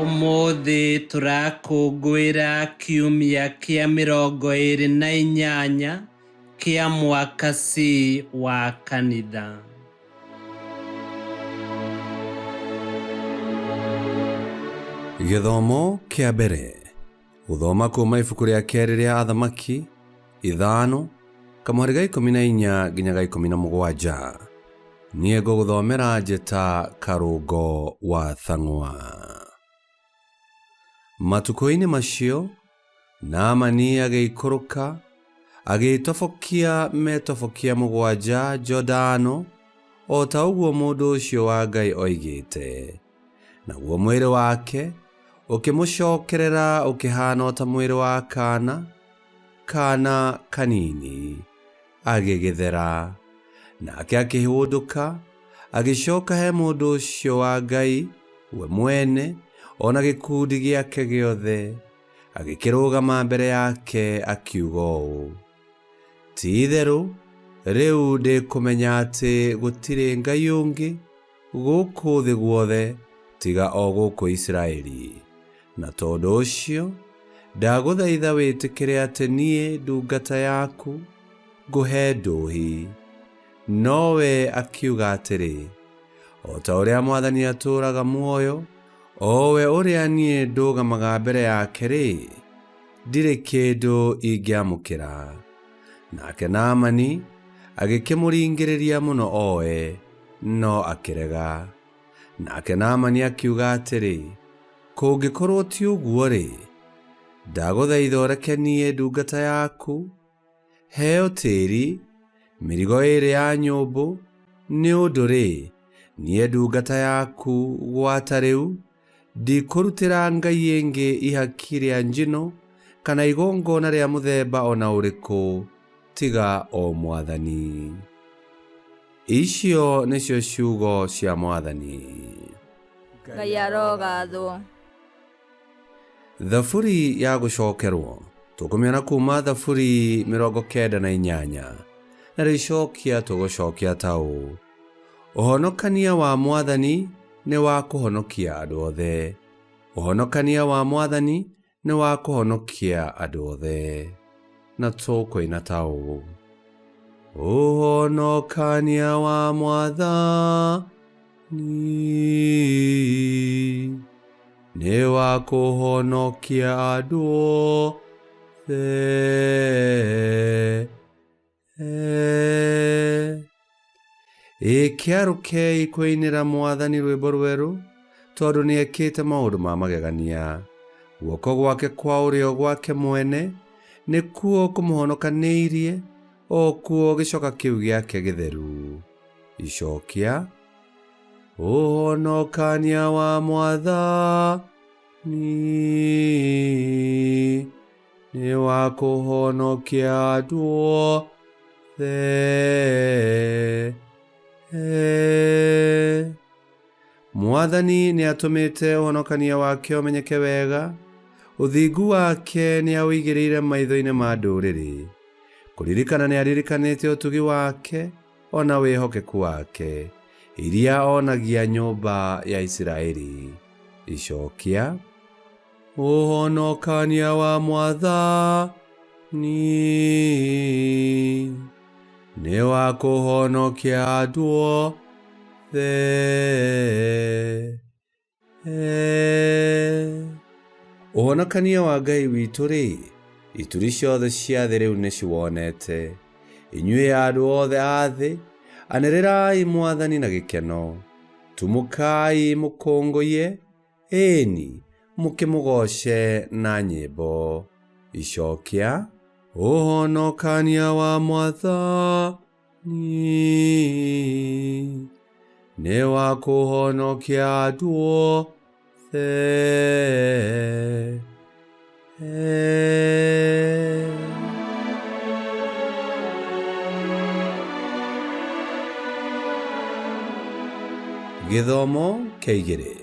Ũmũthĩ tũrakũngũĩra kiumia kĩa 28 kĩa mwaka C wa kanitha. Gĩthomo kĩa mbere gũthoma kuma ibuku rĩa kerĩ rĩa Athamaki 5 kamũhari ga 14 nginya ga 17. Niĩ ngũgũthomera njĩta Karũngo wa Thang'wa. Matukũ-inĩ macio Naamani agĩikũrũka agĩĩtobokia metobokia 7 Jordano, o ta ũguo mũndũ ũcio wa Ngai oigĩte. Naguo mwĩrĩ wake ũkĩmũcokerera ũkĩhaana o ta mwĩrĩ wa kaana, kaana kanini, agĩgĩthera. Nake akĩhũndũka, agĩcoka he mũndũ ũcio wa Ngai, we mwene, o na gĩkundi gĩake gĩothe, agĩkĩrũgama mbere yake akiuga ũũ, Ti-itherũ rĩu ndĩkũmenya atĩ gũtirĩ Ngai ũngĩ gũkũ thĩ guothe tiga o gũkũ Isiraeli. Na tondũ ũcio ndagũthaitha wĩtĩkĩre atĩ niĩ ndungata yaku ngũhe ndũhi. Nowe akiuga atĩrĩ, O ta ũrĩa Mwathani atũũraga muoyo, o we ũrĩa niĩ ndũgamaga mbere yake-rĩ, ndirĩ kĩndũ ingĩamũkĩra. Nake Naamani agĩkĩmũringĩrĩria mũno oe, no akĩrega. Nake Naamani akiuga atĩrĩ, Kũngĩkorũo ti ũguo-rĩ, ndagũthaitha ũreke niĩ ndungata yaku heo tĩri, mĩrigo 2 ya nyũmbũ, nĩ ũndũ-rĩ, niĩ ndungata yaku gwata rĩu ndikũrutĩra ngai ĩngĩ ihaki rĩa njino kana igongona rĩa mũthemba o na ũrĩkũ tiga o Mwathani. Icio nĩcio ciugo cia Mwathani. Ngai arogathwo. Thaburi ya gũcokerwo tũkũmĩona kuma Thaburi 98 na rĩcokia tũgũcokia ta ũũ: Ũhonokania wa Mwathani nĩ wa kũhonokia andũ othe. Ũhonokania wa Mwathani nĩ wa kũhonokia andũ othe. Na tũkũina ta ũũ: Ũhonokania wa Mwathani nĩ wa kũhonokia andũ othe. Ĩ kĩarũkei kũinĩra Mwathani rwĩmbo rwerũ, tondũ nĩekĩte maũndũ ma magegania. Guoko gwake kwa ũrĩo gwake mwene nĩkuo kũmũhonokanĩirie, o kuo gĩcoka kĩu gĩake gĩtheru. Icokia: Ũhonokania wa Mwathani nĩ wa kũhonokia andũ othe. Mwathani nĩ atũmĩte ũhonokania wake ũmenyeke wega, ũthingu wake nĩ aũigĩrĩire maitho-inĩ ma ndũrĩrĩ. Kũririkana nĩ aririkanĩte ũtugi wake o na wĩhokeku wake, iria onagia nyũmba ya Isiraeli. Icokia: Ũhonokania wa Mwathani nĩ wa kũhonokia andũ othe. Ũhonokania wa Ngai witũ-rĩ, ituri ciothe cia thĩ rĩu nĩciwonete. Inyuĩ andũ othe a thĩ, anĩrĩrai Mwathani na gĩkeno. Tumũkai mũkũngũiye, ĩni, mũkĩmũgooce na nyĩmbo. Icokia: Ũhonokania wa Mwathani nĩ wa kũhonokia andũ othe. Gĩthomo kĩa igĩrĩ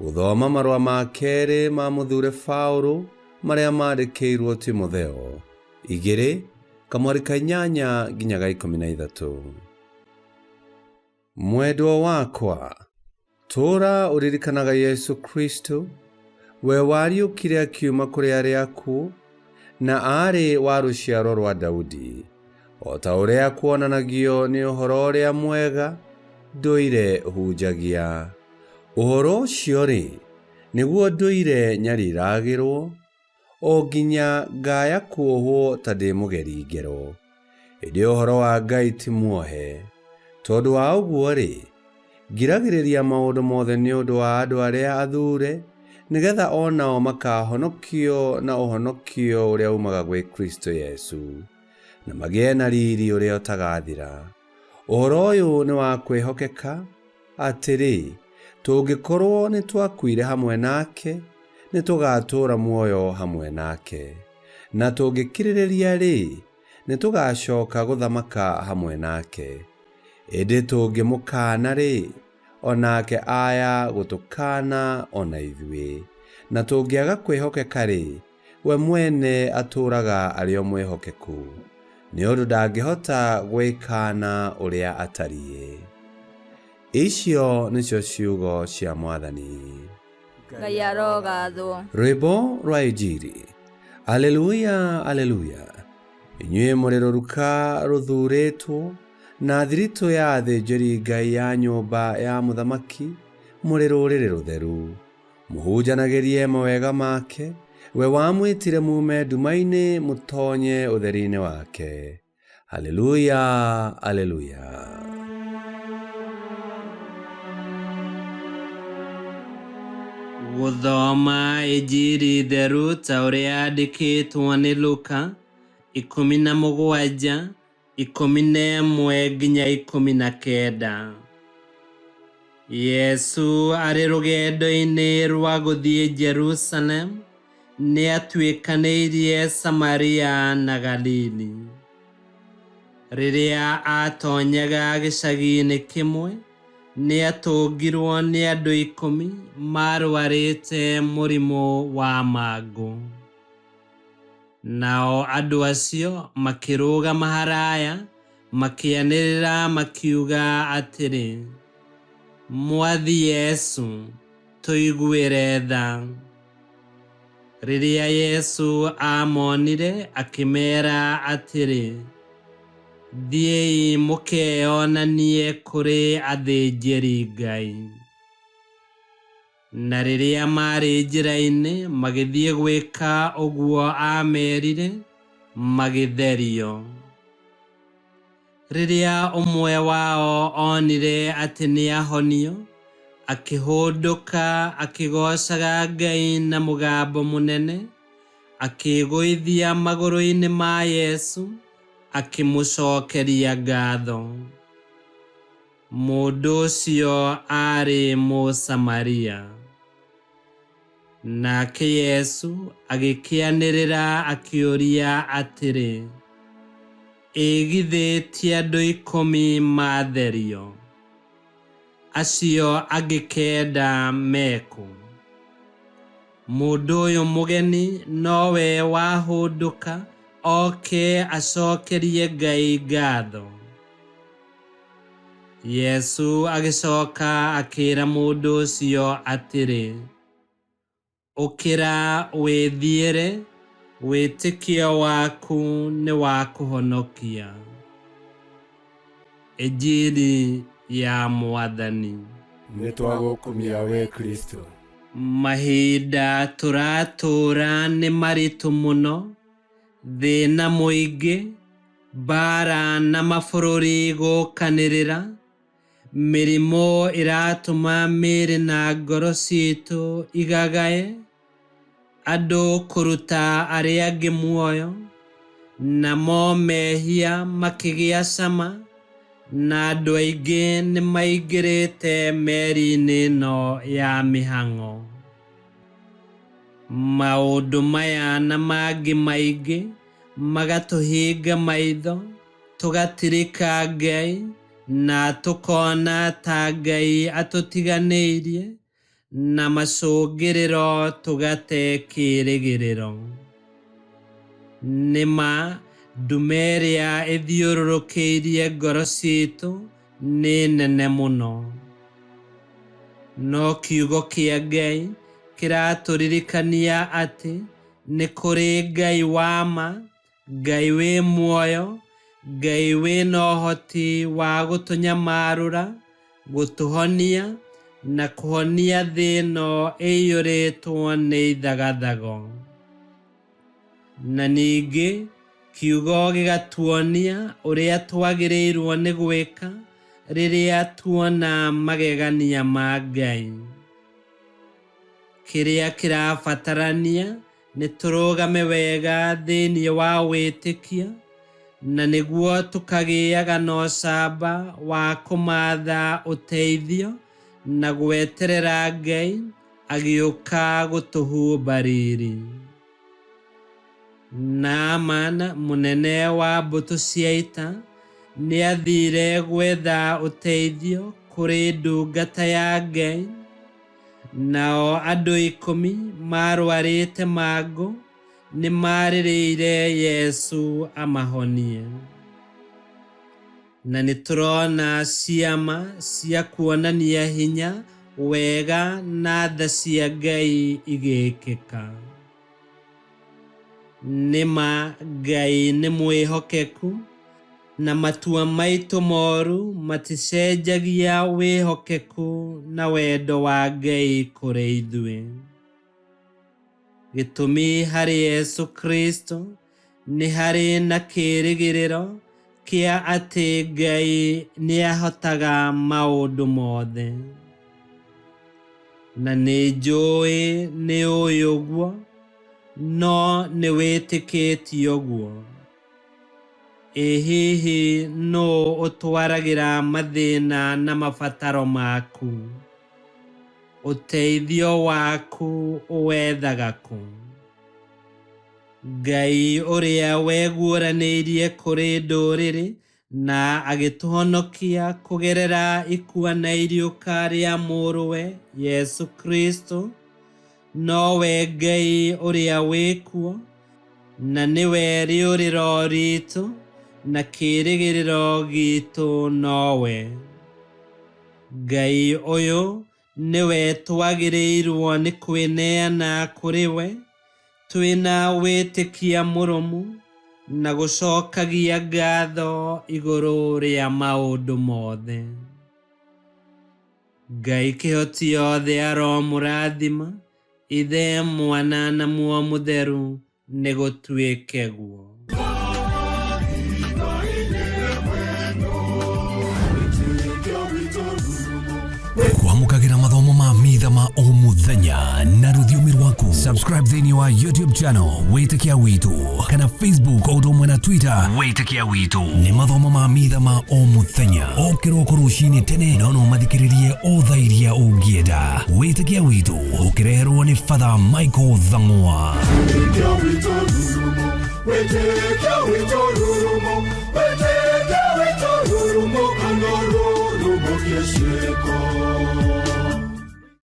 gũthoma marũa ma kerĩ ma mũthure Paũlũ marĩa mandĩkĩirwo Timotheo 2 kamweri ka 8 nginya ga 13. Mwendwa wakwa, tũũra ũririkanaga Yesu Kristo We wariũkire akiuma kũrĩ arĩa akuũ, na aarĩ wa rũciaro rwa Daudi, o ta ũrĩa kuonanagio nĩ ũhoro ũrĩa mwega ndũire hunjagia. Ũhoro ũcio-rĩ, nĩguo ndũire nyariragĩrwo, o nginya ngaya kuohwo ta ndĩ mũgeri ngero. Ĩndĩ ũhoro wa Ngai ti muohe. Tondũ wa ũguo-rĩ, ngiragĩrĩria maũndũ mothe nĩ ũndũ wa andũ arĩa athuure, nĩgetha o nao makahonokio na ũhonokio ũrĩa umaga gwĩ Kristo Yesu, na magĩe na riri ũrĩa ũtagathira. Ũhoro ũyũ nĩ wa kwĩhokeka, atĩrĩ, tũngĩkorwo nĩ twakuire hamwe nake, nĩ tũgatũũra muoyo hamwe nake. Na tũngĩkirĩrĩria-rĩ, nĩ tũgacoka gũthamaka hamwe nake. Ĩndĩ tũngĩmũkaana-rĩ, o nake aya gũtũkaana o na ithuĩ. Na tũngĩaga kwĩhokeka-rĩ, we mwene atũũraga arĩ o mwĩhokeku, nĩ ũndũ ndangĩhota gwĩkaana ũrĩa atariĩ. Icio nĩcio ciugo cia Mwathani. Ngai arogathwo. Rwĩmbo rwa Injiri. Aleluya, aleluya. Inyuĩ mũrĩ rũruka rũthuurĩtwo na thiritũ ya athĩnjĩri Ngai ya nyũmba ya mũthamaki, mũrĩ rũrĩrĩ rũtheru. Mũhunjanagĩrie mawega make, we wamwĩtire mume nduma-inĩ mũtonye ũtheri-inĩ wake. Haleluya, aleluya. Gũthoma Injiri theru ta ũrĩa yandĩkĩtwo nĩ Luka 17 11 nginya 19. Yesu arĩ rũgendo-inĩ rwa gũthiĩ Jerusalem nĩatuĩkanĩirie Samaria na Galili. Rĩrĩa aatonyaga gĩcagi-inĩ kĩmwe, nĩatũngirwo nĩ andũ 10 marwarĩte mũrimũ wa mangũ. Nao andũ acio makĩrũgama haraya, makĩanĩrĩra makiuga atĩrĩ, Mwathi Yesu, tũiguĩre tha. Rĩrĩa Yesu aamonire akĩmeera atĩrĩ, Thiĩi mũkeyonanie kũrĩ athĩnjĩri Ngai. Na rĩrĩa maarĩ njĩra-inĩ magĩthiĩ gwĩka ũguo aamerire, magĩtherio. Rĩrĩa ũmwe wao onire atĩ nĩahonio, akĩhũndũka akĩgoocaga Ngai na mũgambo mũnene, akĩĩgũithia magũrũ-inĩ ma Yesu, akĩmũcokeria ngatho. Mũndũ ũcio aarĩ Mũsamaria. Nake Yesu agĩkĩanĩrĩra akĩũria atĩrĩ, Ĩ githĩ ti andũ 10 maatherio? Acio angĩ 9 mekũ? Mũndũ ũyũ mũgeni nowe wahũndũka oke acokerie Ngai ngatho. Yesu agĩcoka akĩĩra mũndũ ũcio atĩrĩ, Ũkĩra wĩthiĩre, wĩtĩkio waku nĩ wakũhonokia. Injiri ya Mwathani. Nĩ twagũkumia we Kristo. Mahinda tũratũũra nĩ maritũ mũno, thĩna mũingĩ, mbaara na mabũrũri gũkanĩrĩra, mĩrimũ ĩratũma mĩĩrĩ na ngoro ciitũ igagae, andũ kũruta arĩa angĩ muoyo, namo mehia makĩgĩa cama, na andũ aingĩ nĩ maingĩrĩte meri-inĩ ĩno ya mĩhang'o. Maũndũ maya na mangĩ maingĩ magatũhinga maitho, tũgatirika Ngai, na tũkona ta Ngai atũtiganĩirie, na macũngĩrĩro tũgate kĩĩrĩgĩrĩro. Nĩ ma nduma ĩrĩa ĩthiũrũrũkĩirie ngoro ciitũ nĩ nene mũno. No kiugo kĩa Ngai Kĩratũririkania atĩ nĩ kũrĩ Ngai wa ma, Ngai wĩ muoyo, Ngai wĩna ũhoti wa gũtũnyamarũra, gũtũhonia na kũhonia thĩ ĩno ĩiyũrĩtwo nĩ ithagathago. Na ningĩ kiugo gĩgatuonia ũrĩa twagĩrĩirwo nĩ gwĩka rĩrĩa tuona magegania ma Ngai. Kĩrĩa kĩrabatarania nĩ tũrũgame wega thĩinĩ wa wĩtĩkio, na nĩguo tũkagĩaga na ũcamba wa kũmatha ũteithio na gweterera Ngai agĩũka gũtũhumba riri. Naaman, mũnene wa mbũtũ cia ita, nĩathire gwetha ũteithio kũrĩ ndungata ya Ngai, nao andũ 10 marwarĩte mangũ nĩmarĩrĩire Yesu amahonie. Na nĩtũrona ciama cia kuonania hinya, wega na tha cia Ngai igĩkĩka. Nĩma Ngai nĩ mwĩhokeku, na matua maitũ moru maticenjagia wĩhokeku na wendo wa Ngai kũrĩ ithuĩ. Gĩtũmi harĩ Yesu Kristo nĩ harĩ na kĩĩrĩgĩrĩro kĩa atĩ Ngai nĩahotaga maũndũ mothe. Na nĩ njũĩ nĩ ũĩ ũguo, no nĩ wĩtĩkĩtie ũguo. Ĩ hihi nũũ ũtwaragĩra mathĩna na mabataro maku? Ũteithio waku ũwethaga kũ? Ngai ũrĩa weguũranĩirie kũrĩ ndũrĩrĩ na agĩtũhonokia kũgerera ikua na iriũka rĩa mũrũwe Yesu Kristo, nowe Ngai ũrĩa wĩkuo, na nĩwe rĩũrĩro ritũ na kĩĩrĩgĩrĩro gitũ nowe. Ngai ũyũ nĩwe twagĩrĩirwo nĩ kwĩneana kũrĩ we, twĩna wĩtĩkia mũrũmu na gũcokagia ngatho igũrũ rĩa maũndũ mothe. Ngai kĩhoti yothe aromũrathima, Ithe, Mwana na Muoyo Mũtheru, nĩ gũtuĩke guo. Kwamũkagĩra mathomo ma mitha ma o mũthenya na rũthiomi rwaku. Subscribe thĩinĩ wa YouTube channel Wĩtĩkia Witũ kana Facebook o ũndũ ũmwe na Twitter Wĩtĩkia Witũ. Nĩ mathomo ma mitha ma o mũthenya o kĩroko rũcinĩ tene, no no mathikĩrĩrie o thaa iria ũngĩenda. Wĩtĩkia Witũ ũkĩreherwo nĩ Father Michael Thang'wa. Wĩtĩkia witũ rurumo, wĩtĩkia witũ rurumo, wĩtĩkia witũ rurumo, kana rurumo kĩciĩko.